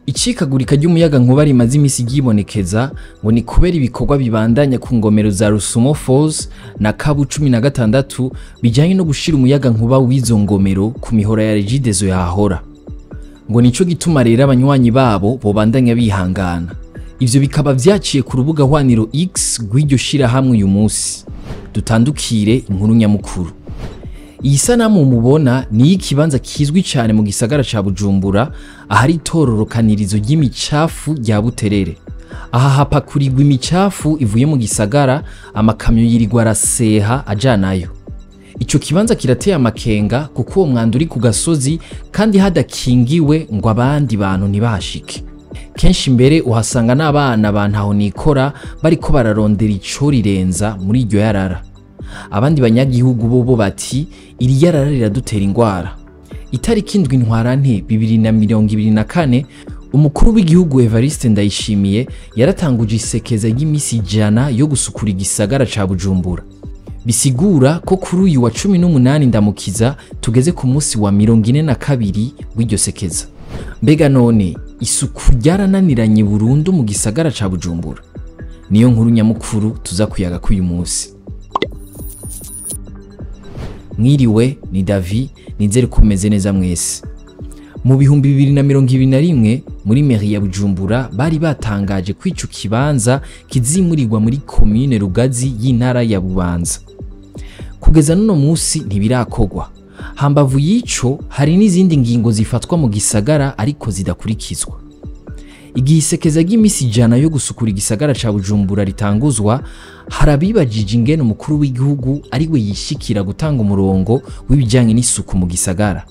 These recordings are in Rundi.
Icikagurika ry'umuyagankuba rimaze imisi ryibonekeza ngo ni kubera ibikorwa bibandanya ku ngomero za Rusumo Falls na Kabu 16 bijanye no gushira umuyagankuba w'izo ngomero ku mihora ya Regideso yahora. Ngo nico gituma rero abanywanyi babo bobandanya bihangana. Ivyo bikaba vyaciye ku rubuga hwaniro X rw'iryo shirahamwe uyu musi. Dutandukire inkuru nyamukuru. Iyi sanamu mubona ni ikibanza kizwi cyane mu gisagara ca Bujumbura, ahari itororokanirizo ry'imicafu rya Buterere. Aha hapakurirwa imicafu ivuye mu gisagara, amakamyo yirirwa araseha ajanayo. Ico kibanza kirateye amakenga kuko uwo mwanda uri ku gasozi kandi hadakingiwe ngo abandi bantu ntibahashike. Kenshi mbere uhasanga n'abana ba ntahonikora bariko bararondera ico rirenza muri iryo yarara. Abandi banyagihugu bobo bati iri yarara riradutera ingwara. Itariki 7 Ntwarante 2024 umukuru w'igihugu Evariste Ndayishimiye yaratanguje isekeza ry'imisi 100 yo gusukura igisagara ca Bujumbura. Bisigura ko kuri uyu wa 18 Ndamukiza tugeze ku munsi wa 42 w'iryo sekeza. Mbega none isuku ryarananiranye burundu mu gisagara ca Bujumbura? Niyo nkuru nyamukuru tuza kuyaga k'uyu munsi. Mwiriwe, ni Davi, nizere ko mumeze neza mwese. Mu 2021 muri mairie ya Bujumbura bari batangaje ko ico kibanza kizimurirwa muri commune Rugazi y'intara ya Bubanza. Kugeza n'uno musi ntibirakorwa. Hambavu y'ico hari n'izindi ngingo zifatwa mu gisagara ariko zidakurikizwa. Igihe isekeza ry'imisi 100 yo gusukura igisagara ca Bujumbura ritanguzwa, harabibajije ingene umukuru w'igihugu ari we yishikira gutanga umurongo w'ibijanye n'isuku mu gisagara.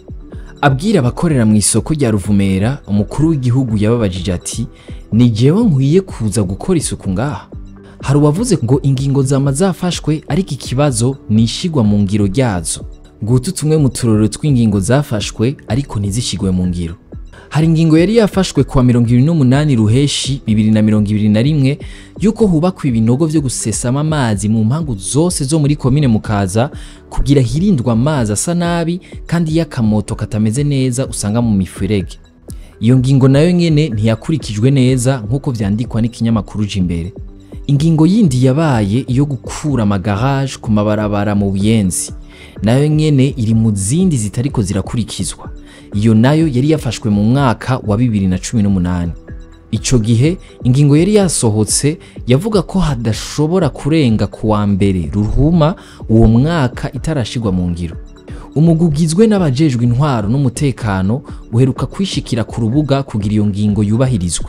Abwira abakorera mu isoko rya Ruvumera, umukuru w'igihugu yababajije ati: "Ni jewe nkwiye kuza gukora isuku ngaha?" Hari uwavuze ngo ingingo zama zafashwe ariko ikibazo nishigwa mu ngiro ryazo. Ngutu tumwe mu turorero tw'ingingo zafashwe ariko ntizishigwe mu ngiro. Hari ingingo yari yafashwe kuwa 28 Ruheshi 2021 yuko hubakwa ibinogo vyo gusesama amazi mu mpangu zose zo muri komine Mukaza kugira hirindwa amazi asa nabi kandi y'akamoto katameze neza usanga mu mifurege. Iyo ngingo nayo nyene ntiyakurikijwe neza nkuko vyandikwa n'ikinyamakuru Jimbere. Ingingo yindi yabaye iyo gukura amagarage ku mabarabara mu Buyenzi, nayo nyene iri mu zindi zitariko zirakurikizwa. Iyo nayo yari yafashwe mu mwaka wa 2018. Ico gihe ingingo yari yasohotse yavuga ko hadashobora kurenga kuwa mbere Ruhuma uwo mwaka itarashigwa mu ngiro. Umugwi ugizwe n'abajejwe intwaro n'umutekano uheruka kwishikira ku rubuga kugira iyo ngingo yubahirizwe.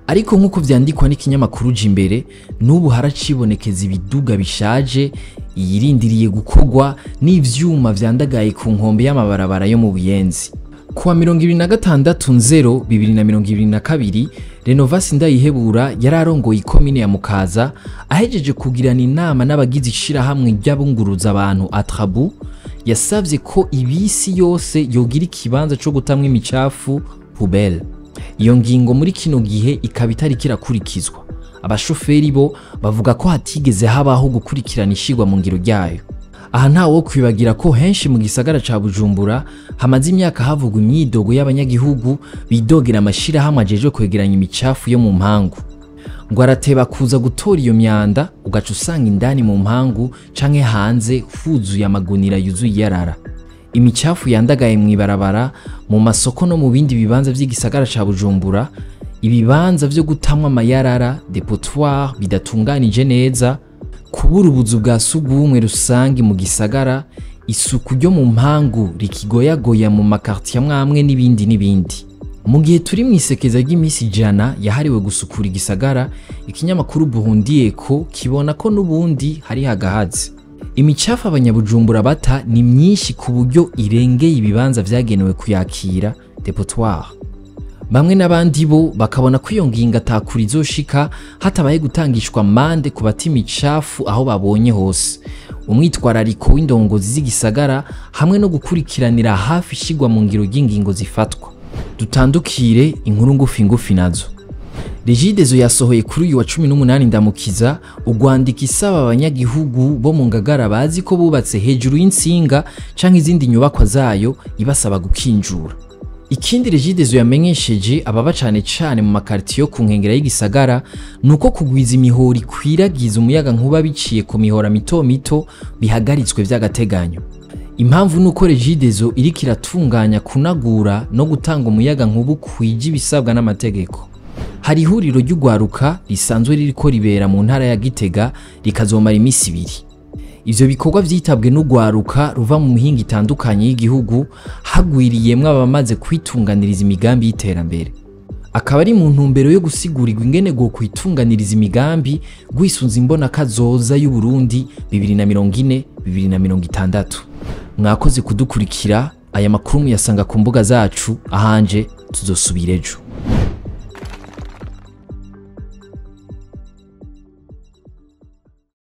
Ariko nkuko vyandikwa n'ikinyamakuru Jimbere, n'ubu haracibonekeza ibiduga bishaje iyirindiriye gukorwa n'ivyuma vyandagaye ku nkombe y'amabarabara yo mu Buyenzi. Kuwa 26 Nzero 2022 Renovasi Ndayihebura yararongoye ikomine ya Mukaza ahejeje kugirana inama n'abagize ishirahamwe ry'abunguruza abantu Atrabu, yasavye ko ibisi yose yogira ikibanza co gutamwa imicafu poubelle. Iyo ngingo muri kino gihe ikaba itariko irakurikizwa. Abashoferi bo bavuga ko hatigeze habaho gukurikirana ishigwa mu ngiro ryayo. Aha ntawo kwibagira ko henshi mu gisagara ca Bujumbura hamaze imyaka havugwa imyidogo y'abanyagihugu bidogera amashirahamwe ajejwe kwegeranya imicafu yo mu mpangu. Ngo arateba kuza gutora iyo myanda, ugaca usanga indani mu mpangu canke hanze huzuye amagunira yuzuye iyarara. Imicafu yandagaye mw'ibarabara, mu masoko no mu bindi bibanza vy'igisagara ca Bujumbura, ibibanza vyo gutamwa amayarara dépotoir bidatunganije neza, kubura ubuzu bwa sugumwe rusangi mu gisagara, isuku ryo mu mpangu rikigoyagoya mu makartier amwe n'ibindi n'ibindi. Mu gihe turi mu isekeza ry'imisi 100 yahariwe gusukura igisagara, ikinyamakuru Burundi Echo kibona ko n'ubundi hari hagahaze. Imicafu abanyabujumbura bata ni myinshi ku buryo irengeye ibibanza vyagenewe kuyakira dépotoir. Bamwe n'abandi bo bakabona ko iyo ngingo atakura izoshika hatabaye gutangishwa amande ku bata imicafu aho babonye hose. Umwitwarariko w'indongozi z'igisagara hamwe no gukurikiranira hafi ishigwa mu ngiro ry'ingingo zifatwa. Dutandukire inkuru ngufi ngufi nazo. Regideso yasohoye kuri uyu wa 18 Ndamukiza urwandiko isaba abanyagihugu bo mu Ngagara bazi ko bubatse hejuru y'intsinga canke izindi nyubakwa zayo, ibasaba gukinjura. Ikindi Regideso yamenyesheje ababa cane cane mu makartier yo ku nkengera y'igisagara nuko kugwiza imihora ikwiragiza umuyaga nkuba biciye ku mihora mito mito bihagaritswe vy'agateganyo. Impamvu nuko Regideso iriko iratunganya kunagura no gutanga umuyaga nkuba ukwije ibisabwa n'amategeko. Hari ihuriro ry'ugwaruka risanzwe ririko ribera mu ntara ya Gitega rikazomara imisi ibiri. Ivyo bikorwa vyitabwe n'ugwaruka ruva mu mihingo itandukanye y'igihugu, hagwiriyemwo abamaze kwitunganiriza imigambi y'iterambere. Akaba ari mu ntumbero yo gusigurigwa ingene go kwitunganiriza imigambi gwisunza imbona kazoza y'u Burundi 2040 2060. Mwakoze kudukurikira, aya makuru muyasanga ku mbuga zacu, ahanje tuzosubira ejo.